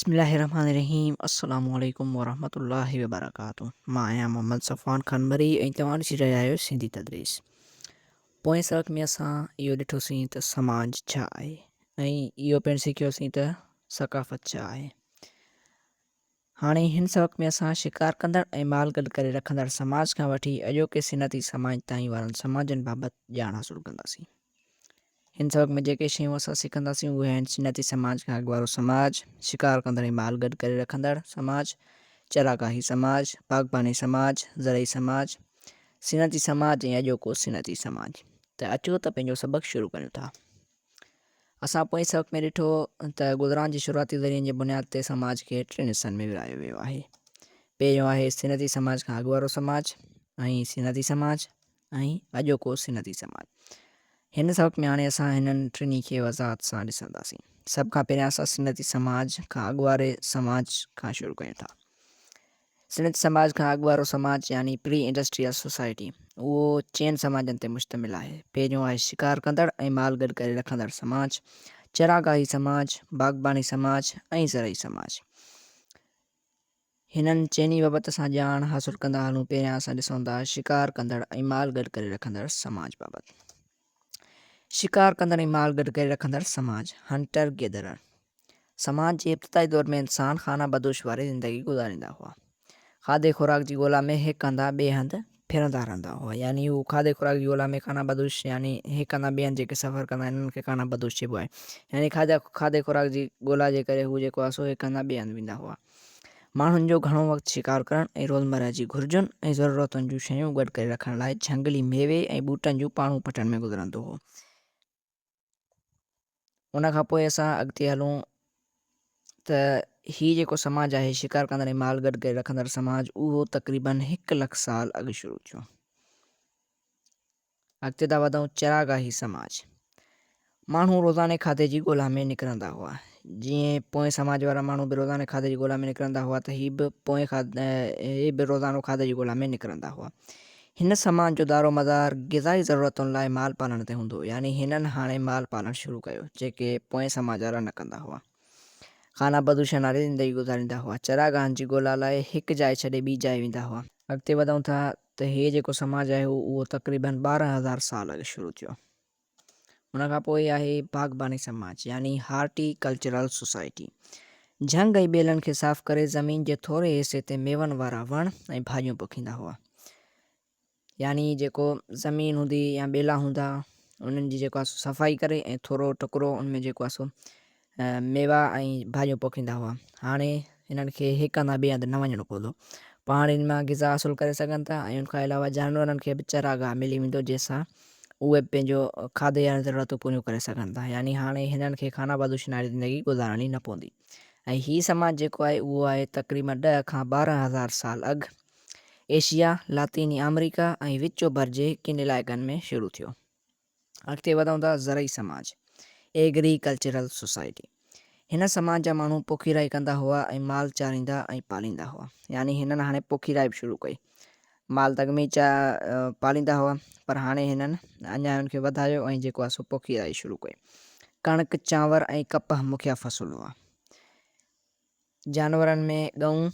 بسم الله الرحمٰن الرحيم السلام عليڪم ورحمة الله وبرڪاته مان آهيان محمد صفوان خان مري ۽ توهان ڏسي رهيا آهيو سنڌي تدريس. پوئين سبق ۾ اسان اهو ڏٺوسين ته سماج ڇا آهي ۽ اهو پڻ سکيوسين ته ثقافت ڇا آهي. هاڻي هن سبق ۾ اسان شڪار ڪندڙ ۽ مال گڏ ڪري رکندڙ سماج کان وٺي اڄوڪي صنعتي سماج تائين وارن سماجن بابت ڄاڻ حاصل ڪنداسين. هن سبق ۾ جيڪي شيون اسان سکنداسين اهي آهن صنعتي سماج کان اڳ وارو سماج، شڪار ڪندڙ ۽ مال گڏ ڪري رکندڙ سماج، چراگاهي سماج، باغباني سماج، زرعي سماج، صنعتي سماج ۽ اڄوڪو صنعتي سماج. ته اچو ته پنهنجو سبق شروع ڪريون ٿا. اسان پوئين سبق ۾ ڏٺو ته گذران جي شروعاتي ذريعن جي بنياد تي سماج کي ٽن حصن ۾ ورهايو ويو آهي. پهريون آهي صنعتي سماج کان اڳ وارو سماج ۽ صنعتي سماج ۽ اڄوڪو صنعتي سماج. هن سبق ۾ هاڻي اسان هنن ٽنهي کي وضاحت سان ڏسنداسين. سڀ کان پهريان اسان صنعتي سماج کان اڳ واري سماج کان شروع ڪيون ٿا. صنعتي سماج کان اڳ وارو سماج يعني پري انڊسٽريل سوسائٽي اهو چئن سماجن تي مشتمل آهي. پهريون آهي شڪار ڪندڙ ۽ مال گڏ ڪري رکندڙ سماج، چراگاهي سماج، باغباني سماج ۽ زرعي سماج. هنن چئني بابت اسان ڄاڻ حاصل ڪندا هلون. پهريان اسان ڏسون ٿا شڪار ڪندڙ ۽ مال گڏ ڪري رکندڙ سماج بابت. شڪار ڪندڙ ۽ مال گڏ ڪري رکندڙ سماج، Hunter Gatherer، سماج جي ابتدائي دور ۾ انسان خانه بدوش واري زندگي گذاريندا هئا. کاڌي خوراڪ جي ڳولا ۾ هڪ هنڌان ٻئي هنڌ ڦرندا رهندا هئا. يعني هو کاڌي خوراڪ جي ڳولا ۾ خانه بدوش يعني هڪ هنڌان ٻئي هنڌ جيڪي سفر ڪندا آهن انهن کي خانه بدوش چئبو آهي. يعني کاڌي خوراڪ جي ڳولا جي ڪري هو جيڪو آهي سو هڪ هنڌان ٻئي هنڌ ويندا هئا. ماڻهن جو گهڻو وقت شڪار ڪرڻ ۽ روزمره جي گهرجن ۽ ضرورتن جون شيون گڏ ڪري رکڻ لاء جهنگلي ميوي ۽ ٻوٽن جون پاڙون پٽڻ ۾ گذرندو هو. ان کان پوء اسان اڳتي هلون ته هي جيڪو سماج آهي شڪار ڪندڙ ۽ مال گڏ ڪري رکندڙ سماج اهو تقريبن هڪ لک سال اڳ شروع ٿيو. اڳتي ٿا وڌون چراگاهي سماج. ماڻهو روزاني کاڌي جي ڳولا ۾ نڪرندا هئا. جيئن پوئين سماج وارا ماڻهو به روزاني کاڌي جي ڳولا ۾ نڪرندا هئا ته هي به پوئين هي به روزانو کاڌي جي ڳولا ۾ نڪرندا هئا. هن سماج جو دارومدار غذائي ضرورتن لاء مال پالڻ تي هوندو هو يعني هنن هاڻي مال پالڻ شروع ڪيو جيڪي پوئين سماج وارا نه ڪندا هئا. خانه بدوشن واري زندگي گذاريندا هئا. چراگاهن جي ڳولا لاء هڪ جاء ڇڏي ٻي جاء ويندا هئا. اڳتي وڌون ٿا ته هي جيڪو سماج آهي اهو تقريبن 12 هزار سال اڳ شروع ٿيو. ان کان پوء آهي باغباني سماج يعني هارٽي ڪلچرل سوسائٽي. جهنگ ۽ ٻيلن کي صاف ڪري زمين جي ٿوري حصي تي ميون وارا وڻ ۽ ڀاڄيون پوکيندا هئا. يعني جيڪو زمين هوندي يا ٻيلا هوندا انهن جي جيڪو آهي سو صفائي ڪري ۽ ٿورو ٽڪرو ان ۾ جيڪو آهي سو ميوا ۽ ڀاڄيون پوکيندا هئا. هاڻي هنن کي هڪ هنڌان ٻئي هنڌ نه وڃڻو پوندو. پاڻ ان مان غذا حاصل ڪري سگهن ٿا ۽ ان کان علاوه جانورن کي به چراگاهه ملي ويندو جنهن سان اهي به پنهنجو کاڌي جون ضرورتون پوريون ڪري سگهن ٿا. يعني هاڻي هنن کي خانه بدوشن واري زندگي گذارڻي نه پوندي. ۽ هي سماج جيڪو آهي اهو آهي تقريبن ڏهه کان 12 هزار سال اڳ ايشيا، لاطيني آمريڪا ۽ وچ اوڀر جي ڪن علائقن ۾ شروع ٿيو. اڳتي وڌون ٿا زرعي سماج، Agri Cultural Society، هن سماج جا ماڻهو پوکي راهي ڪندا هئا ۽ مال چاريندا ۽ پاليندا هئا. يعني هنن هاڻي پوکي راهي به شروع ڪئي. مال ته اڳ ۾ ئي پاليندا هئا پر هاڻي هنن اڃا ان کي وڌايو ۽ جيڪو آهي سو پوکي راهي شروع ڪئي. ڪڻڪ، چانور ۽ ڪپهه مکيه فصل هئا. جانورن ۾ ڳئون،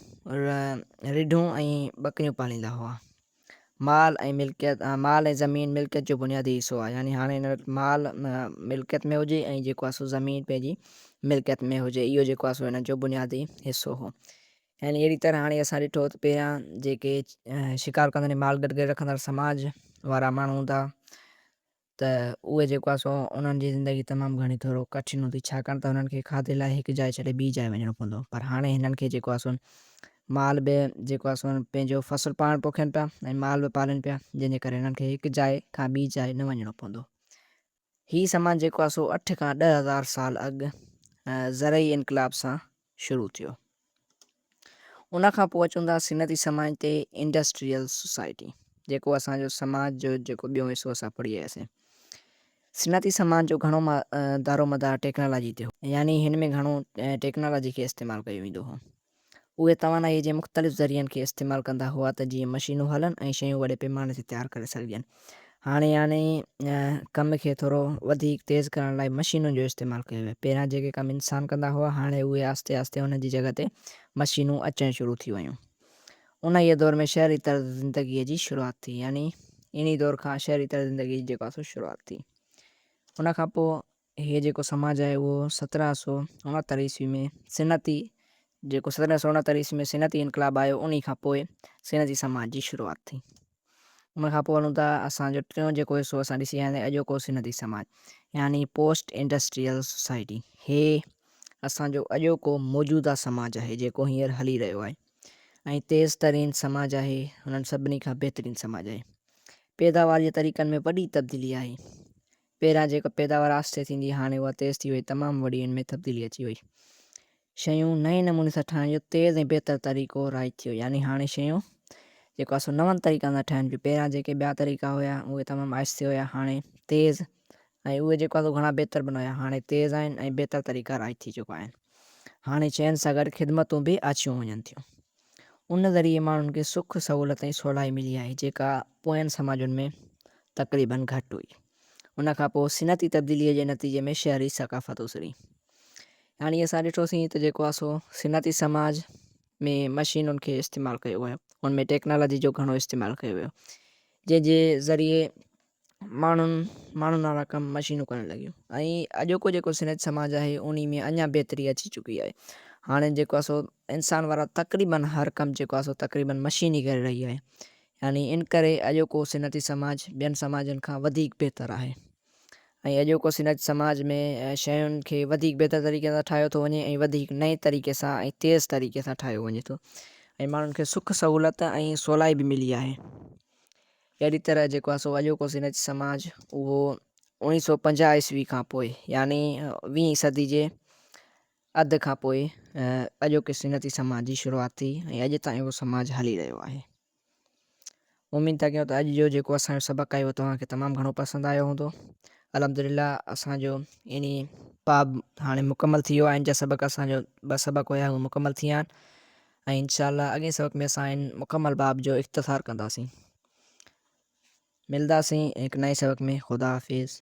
رڍون ۽ ٻڪريون پاليندا هئا. مال ۽ ملڪيت، مال ۽ زمين ملڪيت جو بنيادي حصو آهي. يعني هاڻي هن وٽ مال ملڪيت ۾ هجي ۽ جيڪو آهي سو زمين پنهنجي ملڪيت ۾ هجي. اهو جيڪو آهي سو هن جو بنيادي حصو هو. يعني اهڙي طرح هاڻي اسان ڏٺو ته پهريان جيڪي شڪار ڪندڙ ۽ مال گڏ ڪري رکندڙ سماج وارا ماڻهو هوندا ته اهي جيڪو آهي سو انهن جي زندگي تمام گهڻي ٿورو ڪٺن هوندي ڇاڪاڻ ته انهن کي کاڌي لاء هڪ جاء ڇڏي ٻي جاء وڃڻو پوندو هو پر هاڻي هنن کي جيڪو آهي سو مال به جيڪو آهي سو پنهنجو فصل پاڻ پوکين پيا ۽ مال به پالين پيا جنهن جي ڪري هنن کي هڪ جاء کان ٻي جاء نه وڃڻو پوندو. هي سماج جيڪو آهي سو اٺ کان 10,000 سال اڳ زرعي انقلاب سان شروع ٿيو. ان کان پوء اچون ٿا صنعتي سماج تي انڊسٽريل سوسائٽي جيڪو اسان جو سماج جو جيڪو ٻيو حصو اسان پڙهي آياسين. صنعتي سماج جو گهڻو دارومدار ٽيڪنالاجي تي هو. يعني هن ۾ گهڻو ٽيڪنالاجي کي استعمال ڪيو ويندو هو. اهي توانائيء جي مختلف ذريعن کي استعمال ڪندا هئا ته جيئن مشينون هلن ۽ شيون وڏي پيماني تي تيار ڪري سگهجن. هاڻي يعني ڪم کي ٿورو وڌيڪ تيز ڪرڻ لاء مشينن جو استعمال ڪيو ويو. پهريان جيڪي ڪم انسان ڪندا هئا، هاڻي اهي آهستي آهستي انهن جي جڳهه تي مشينون اچڻ شروع ٿي ويون. انهيء دور ۾ شهري طرز زندگيء جي شروعات ٿي، يعني انهي دور کان شهري طرز زندگيء جي جيڪو آهي سو شروعات ٿي. ان کان پوء هي جيڪو سماج آهي اهو 1769 عيسوي ۾ صنعتي جيڪو 1769 عيسوي ۾ صنعتي انقلاب آيو انهي کان پوء صنعتي سماج جي شروعات ٿي. ان کان پوء هلون ٿا اسان جو ٽيون جيڪو حصو اسان ڏسي آيا آهيون اڄوڪو صنعتي سماج يعني پوسٽ انڊسٽريل سوسائٽي. هي اسان جو اڄوڪو موجوده سماج آهي جيڪو هينئر هلي رهيو آهي ۽ تيز ترين سماج آهي، انهن سڀني کان بهترين سماج آهي. پيداوار جي طريقن ۾ وڏي تبديلي آئي. پهريان جيڪا پيداوار آهستي ٿيندي هاڻي اها تيز ٿي وئي، تمام وڏي ان ۾ تبديلي اچي وئي. شيون نئين نموني سان ٺاهڻ جو تيز ۽ بهتر طريقو رائج ٿيو، يعني هاڻي شيون جيڪو آهي سو نون طريقن سان ٺهن پيون. پهريان جيڪي ٻيا طريقا هيا اهي تمام آهستي هيا، هاڻي تيز ۽ اهي جيڪو آهي سو گهڻا بهتر به نه هيا، هاڻي تيز آهن ۽ بهتر طريقا رائج ٿي چڪا آهن. هاڻي شين سان گڏ خدمتون به آڇيون وڃن ٿيون. ان ذريعي ماڻهن کي سک، سهولت ۽ سولائي ملي آهي، جيڪا پوين سماجن ۾ تقريباً گهٽ هئي. ان کان پوء صنعتي تبديليء جي نتيجي ۾ شهري ثقافت اسري. يعني اسان ڏٺوسين ته جيڪو آهي سو صنعتي سماج ۾ مشينن کي استعمال ڪيو ويو، ان ۾ ٽيڪنالاجي جو گهڻو استعمال ڪيو ويو، جنهن جي ذريعي ماڻهن ماڻهن وارا ڪم مشينون ڪرڻ لڳيون ۽ اڄوڪو جيڪو صنعتي سماج آهي انهي ۾ اڃا بهتري اچي چڪي آهي. هاڻي جيڪو آهي سو انسان وارا تقريبن هر ڪم جيڪو آهي سو تقريبن مشين ئي ڪري رهي آهي يعني ان ڪري اڄوڪو صنعتي سماج ٻين سماجن کان وڌيڪ بهتر آهي ۽ اڄوڪو صنعتي سماج ۾ شين کي وڌيڪ بهتر طريقي سان ٺاهيو ٿو وڃي ۽ وڌيڪ نئين طريقي سان ۽ تيز طريقي سان ٺاهيو وڃي ٿو ۽ ماڻهن کي سک سهولت ۽ سولائي به ملي آهي. اهڙي طرح جيڪو آهي سو اڄوڪو سنڌ سماج اهو 1950 عيسوي کان پوء يعني ويهين صدي جي اڌ کان پوء اڄوڪي صنعتي سماج جي شروعات ٿي ۽ اڄ تائين اهو سماج هلي رهيو آهي. اميد ٿا ڪيون ته اڄ جو جيڪو اسان جو سبق آهي اهو توهان کي تمام گهڻو پسند آيو هوندو. الحمدلله اسان جو انهي باب هاڻي مڪمل ٿي ويو آهي ان جا سبق اسان جو ٻه سبق هيا اهي مڪمل ٿي ويا آهن. ۽ انشاء الله اڳئين سبق ۾ اسان ان مڪمل باب جو اختصار ڪنداسين. ملداسين هڪ نئين سبق ۾ خدا حافظ.